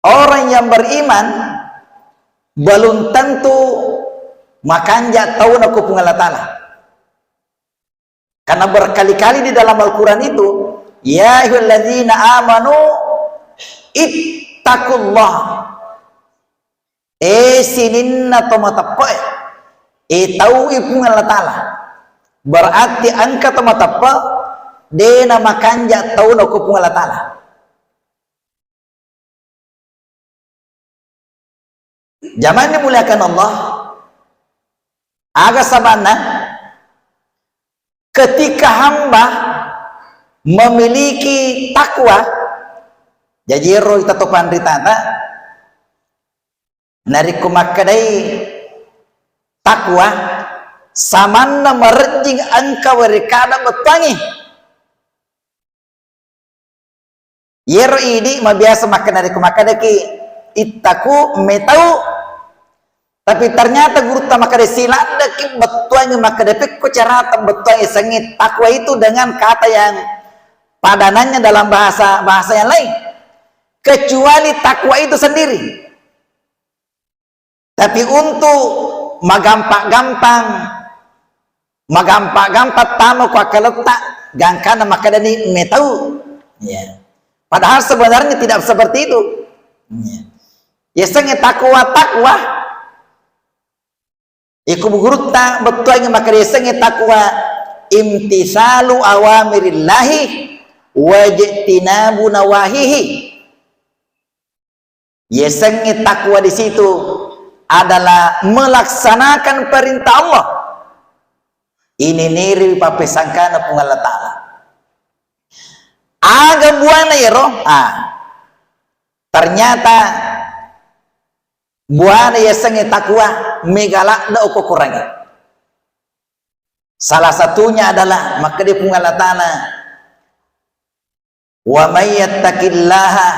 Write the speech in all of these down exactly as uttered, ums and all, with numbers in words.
Orang yang beriman belum tentu makanja tauna ko Puang Allah Ta'ala. Karena berkali-kali di dalam Al-Quran itu, "Ya ayyuhalladzina amanu ittaqullah." Eh, sininna to mateppe'e, eh, taui Puang Allah Ta'ala. Berarti engka to mateppe, de na makanja tauna ko Puang Allah Ta'ala. Jamaah yang dimuliakan Allah, aga sabanna ketika hamba memiliki takwa, jaji ero ita to panritata, narekko makkedai takwa, samanna marejjing engka werekada bettuangi. Yero idi mabiasa makkeda, narekko makkedaki ittaku metau, tapi ternyata gurutta makkeda siladdeki bettuangi, makkeda pekko carata bettuangi sengi takwa itu dengan kata yang padanannya dalam bahasa, bahasa yang lain, kecuali takwa itu sendiri. Tapi untuk magampa-gampang, magampa-gampang tama ku akkaletta, gangkana makkedani metau. Ya. Padahal sebenarnya tidak seperti itu. Ya. Yasengnge takwa, takwa. Iku gurutta bettuangnge makkeda yasengnge takwa, imtisalu awamirillahi wajtinabu nawahihi. Yasengnge takwa di situ adalah melaksanakan perintah Allah. Ini niri pappesangkana Puang Allah Ta'ala. Aga buana yero? Ah, ternyata buana yasengnge takwa mega ladde okko korangnge. Salah satunya adalah makkeda Puang Allah Ta'ala, "Wa may yattaqillaha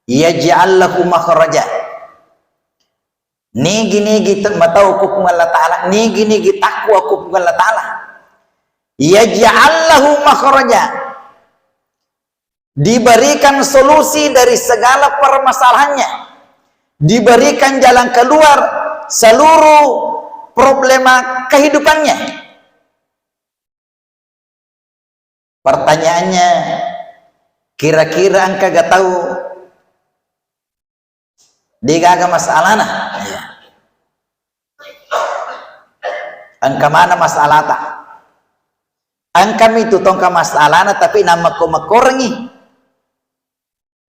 yaj'al lahu makhraja." Nigi-nigi te-, matau ku Puang Allah Ta'ala, nigi-nigi takwa ku Puang Allah Ta'ala, yaj'al lahu makhraja. Diberikan solusi dari segala permasalahannya. Diberikan jalan keluar seluruh problema kehidupannya. Pertanyaannya, kira-kira engka ga tau degaga masalana? Iya. Engka mana masalata? Engka mitu tongka masalana tapi nammekko-mekkorengngi.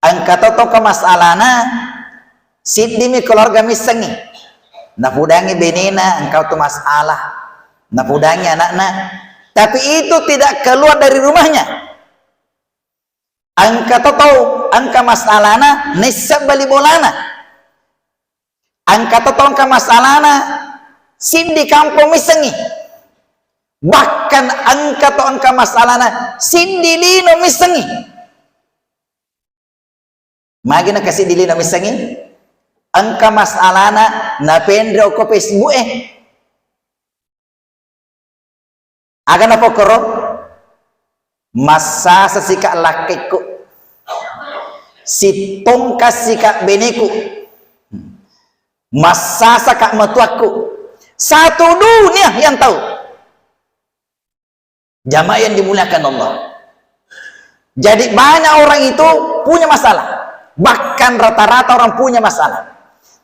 Engka to tongka masalana, siddimi keluarga missengngi. Napudangi benena, engka tu masalah. Napudangi anakna. Tapi itu tidak keluar dari rumahnya. Engka to tau, engka masalana, nessa bali bolana. Engka to tongka masalana, siddi kampong missengngi. Bahkan engka to engka masalana, siddi lino missengngi. Magi na kasi dilina missengngi? Engka masalana napenre okko Facebook e. Aga napokkoro? Massasa sika lakkekku. Sitongka sika beneku. Massasa ka matuakku. Satu dunia yang tahu. Jamaah yang dimuliakan Allah. Jadi banyak orang itu punya masalah. Bahkan rata-rata orang punya masalah.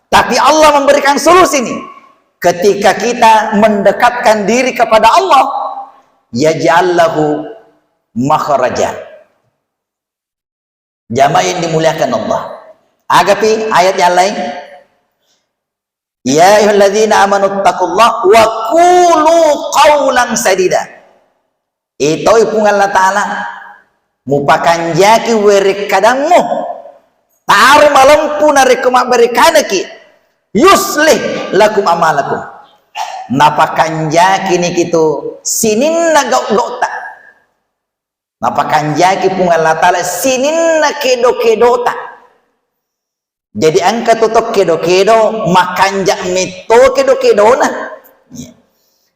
Tapi Allah memberikan solusi nih. Ketika kita mendekatkan diri kepada Allah, yaj'al lahu makhraja. Jamaah yang dimuliakan Allah. Agapi ayat yang lain. Ya ayyuhalladzina amanu taqullaha wa qulu qawlan sadida. Itoi Puang Allah Ta'ala, mupakanjaki werekkadammu. Taro malempu narekko mabberekanaki. Yuslih lakum amalakum. Napakanjaki nikitu sininna gau-gauta. Napakanjaki Puang Allah Ta'ala sininna kedo-kedota. Jadi engka tu to kedo-kedo, makanja metto kedo-kedona. Iya.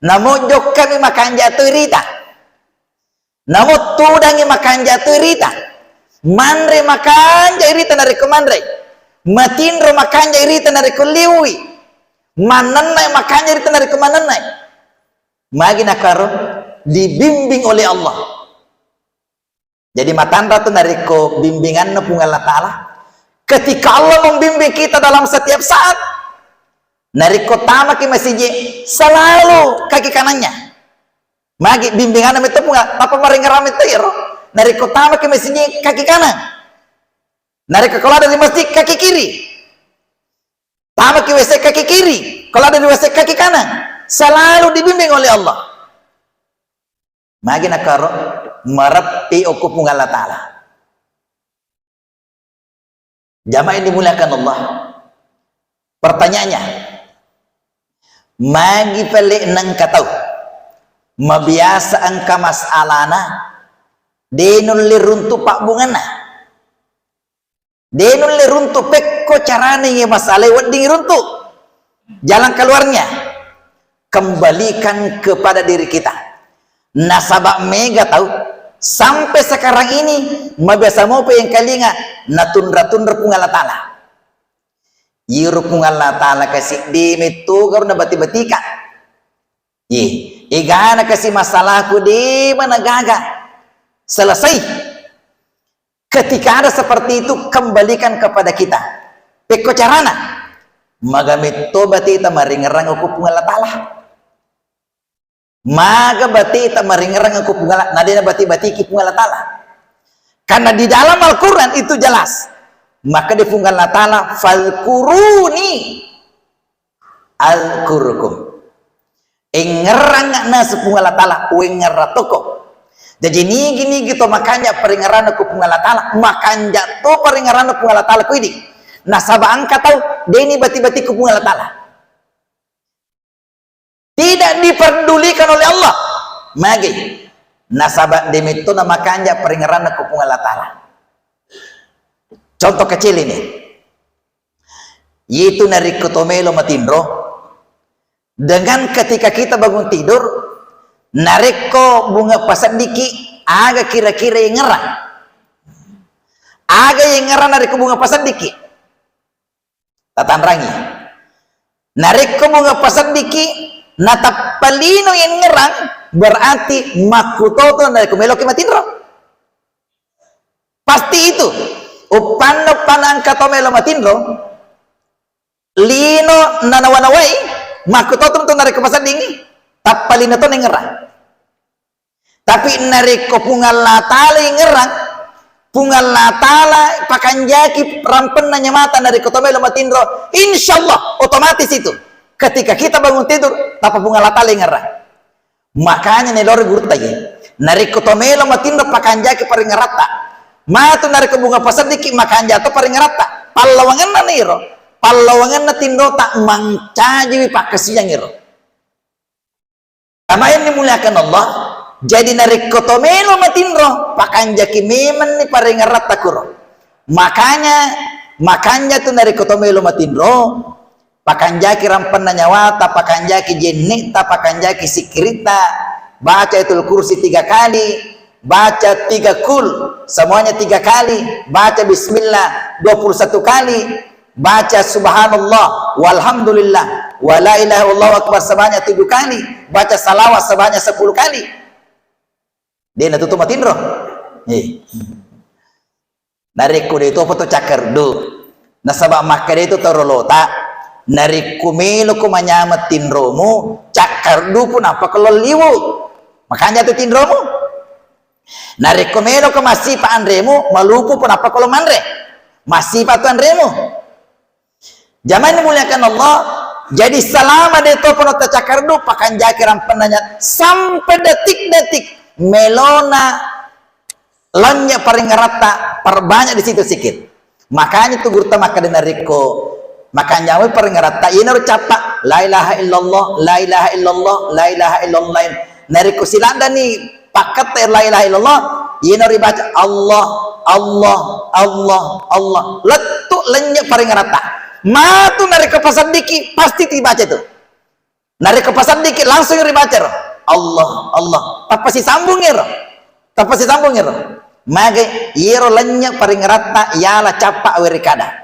Namo jokkami makanja tu rita. Namo tudangi makanja tu rita. Manre makanja irita narekko manre. Matinro makanja irita narekko liwi. Manenna makanja irita narekko manenna. Magi nakaro dibimbing oleh Allah. Jadi matanra tu narekko bimbinganna Puang Allah Ta'ala. Ketika Allah membimbing kita dalam setiap saat, narekko tamaki masiji, selalu kaki kanannya. Magi bimbinganna metto Puang Allah, tappa marengerang metto iyaro. Narekko tamaki masiji, kaki kanan. Narekko keluar dari masjid, kaki kiri. Tamaki W C, kaki kiri. Keluar dari W C, kaki kanan. Selalu dibimbing oleh Allah. Magi nakaro mareppi okko Puang Allah Ta'ala. Jamaah yang dimuliakan Allah. Pertanyaannya, magi pelle nengka tau mabiasa engka masalana de nulle runtu pabbunganna. De nulle runtu, pekko carana iye masalae wedding runtu. Jalan keluarnya, kembalikan kepada diri kita. Nasaba mega tau sampai sekarang ini mabiasa mopa engkalinga natunra-tunra Puang Allah Ta'ala. Iyaro Puang Allah Ta'ala kasi de metto garo nabati-batika. Ye, egana kasi masalahku de mana gaga selesai. Ketika ada seperti itu, kembalikan kepada kita. Pekko carana? Maga metto batita maringerang okko Puang Allah Ta'ala. Maga batita maringerang okko Puang Allah, na de nabati-batiki Puang Allah Ta'ala. Karena di dalam Al-Quran itu jelas. Maka di Puang Allah Ta'ala, "Fadhkuruni azkurkum." Engngerang naseng Puang Allah Ta'ala, wengngerang toko. Jaji nigi-nigi to makanja paringeranna ku Puang Allah Ta'ala, makanja to paringeranna Puang Allah Ta'ala ku idi. Nasaba engka tau deni bati-bati ku Puang Allah Ta'ala. Tidak diperdulikan oleh Allah. Magi? Nasaba demetto na makanja paringeranna ku Puang Allah Ta'ala. Contoh kecil ini. Itu narekko to melo matinro, dengan ketika kita bangun tidur, narekko bunga paseddiki, aga kira-kira yang ngerang? Aga yang ngerang narekko bunga paseddiki? Tatanrangi. Narekko bunga paseddiki, natappa lino yang ngerang, berarti makkutoto narekko meloki matinro. Pasti itu. Uppanna-, uppanna engka to melo matinro, lino nanawa-nawai, makkutoto tu narekko paseddingi, tappa lino to nengngerang. Tapi narekko Puang Allah Ta'ala yang ngerang, Puang Allah Ta'ala pakanjaki rampenna nyamata narekko to melo matinro, insya Allah otomatis itu. Ketika kita bangun tidur, tappa Puang Allah Ta'ala yang ngerang. Makanya nelore gurutta ye, narekko to melo matinro pakanjaki paringeratta. Matu narekko bunga paseddiki makanja to paringeratta. Pallawangenna niro, pallawangenna tinrota mancajiwi pakkasiang iro. Jamaah yang dimuliakan Allah, jadi narekko to melo matinro, pakanjaki memenni paringeratta kuro. Makanya, makanja tu narekko to melo matinro, pakanjaki rampenna nyawata, pakanjaki jenne'ta, pakanjaki sikkiritta, baca Ayatul Kursi tiga kali, baca tiga kul, semuanya tiga kali, baca bismillah dua puluh satu kali, baca subhanallah, walhamdulillah, wa la ilaha illallah akbar sebanyak tujuh kali, baca salawat sebanyak sepuluh kali. De natutu matinro. Eh. Narekko de topa to cakkardu, nasaba makkeda itu tau rolota, narekko meloko manyameng tinromu, cakkardu pun apa ko lo liwu. Makanja tu tinromu. Narekko meloko massipa anremu, malupu pun apa ko lo manre. Massipa tu anremu. Jamaah yang dimuliakan Allah, jadi selama de topa no tacakkardu, pakanjaki rampenna nya-, sampai detik-detik melona lennye paringeratta, perbanyak di situ zikir. Makanya tu gurutta makkeda narekko makanja moi paringeratta, iyanaro cappa, la ilaha illallah, la ilaha illallah, la ilaha illallah. Narekko siladdani pakketta la ilaha illallah, iyanaro ribaca Allah, Allah, Allah, Allah. Lettu lennye paringeratta. Matu narekko paseddiki, pasti tibaca tu. Narekko paseddiki, langsung ribaca ro. Allah, Allah. Tappa sisambung ero. Tappa sisambung ero. Mage, iyero lennye paringeratta yala cappa weri kada.